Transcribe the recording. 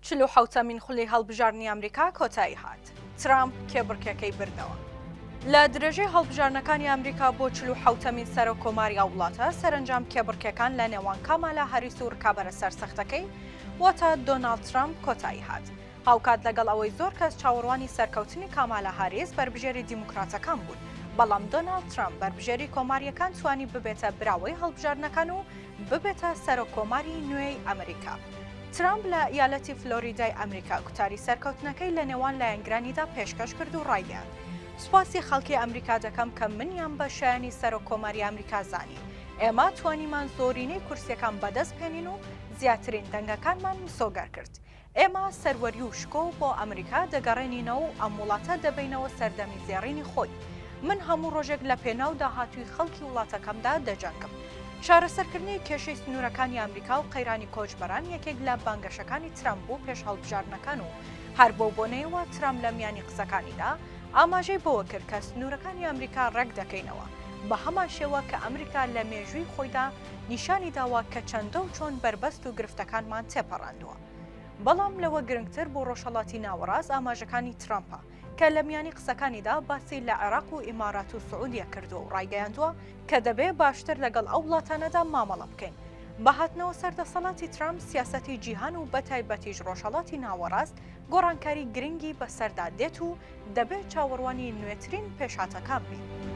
چل و حەوتەمین خولی هەڵبژاردنی ئەمریکا کۆتایی هات، ترامپ کێبڕکێکەی بردەوە. لە درێژەی هەڵبژاردنەکانی ئەمریکا بۆ چل و حەوتەمین سەرۆک کۆماری ئەو وڵاتە، سەرەنجام کێبڕکێکان لە نێوان کامالا هاریس و رکابەرە سەرسەختەکەی واتە دۆناڵد ترامپ کۆتایی هات. هاوکات لەگەڵ ئەوەی زۆر کەس چاوەڕوانی سەرکەوتنی کامالا هاریس بەربژێری دیموکراتەکان بوون، بەڵام دۆناڵد ترامپ بەربژێری کۆمارییەکان توانی ببێتە براوەی هەڵبژاردنەکان و ببێتە سەرۆک کۆماری نوێی ئەمریکا. ترامپ لە ئیالەتی فلۆریدای ئەمریکا گوتاری سەرکەوتنەکەی لە نێوان لایەنگرانیدا پێشکەش کرد و ڕایگەیاند، سوپاسی خەڵکی ئەمریکا دەکەم کە منیان بە شایەنی سەرۆک کۆماری ئەمریکا زانی. ئێمە توانیمان زۆرینەی کورسییەکان بەدەست بهێنین و زیاترین دەنگەکانمان مسۆگەر کرد. ئێمە سەروەری و شکۆ بۆ ئەمریکا دەگەڕێنینەوە و ئەم وڵاتە دەبەینەوە سەردەمی زێڕینی خۆی. من هەموو ڕۆژێک لە پێناو داهاتووی خەڵکی وڵاتەکەمدا دەجەنگم. چارەسەرکردنی کێشەی سنوورەکانی ئەمریکا و قەیرانی کۆچبەران یەکێک لە بانگەشەکانی ترەمپ بوو پێش هەڵبژاردنەکان و هەر بەو بۆنەیەوە ترەمپ لە میانی قسەکانیدا ئاماژەی بەوە کرد کە سنوورەکانی ئەمریکا ڕێک دەکەینەوە بە هەمان شێوە کە ئەمریکا لە مێژووی خۆیدا نیشانی داوە کە چەندە و چۆن بەربەست و گرفتەکانمان تێپەڕاندووە. بەڵام لەوە گرنگتر بۆ ڕۆژهەڵاتی ناوەڕاست ئاماژەکانی ترەمپە کە لە میانی قسەکانیدا باسی لە عێراق و ئیمارات و سعودیە کردووە و ڕایگەیاندووە کە دەبێ باشتر لەگەڵ ئەو وڵاتانەدا مامەڵە بکەین. بە هاتنەوە سەر دەسەڵاتی ترەمپ سیاسەتی جیهان و بەتایبەتیش ڕۆژهەڵاتی ناوەڕاست گۆڕانکاری گرنگی بەسەردا دێت و دەبێ چاوەڕوانی نوێترین پێشهاتەکان بین.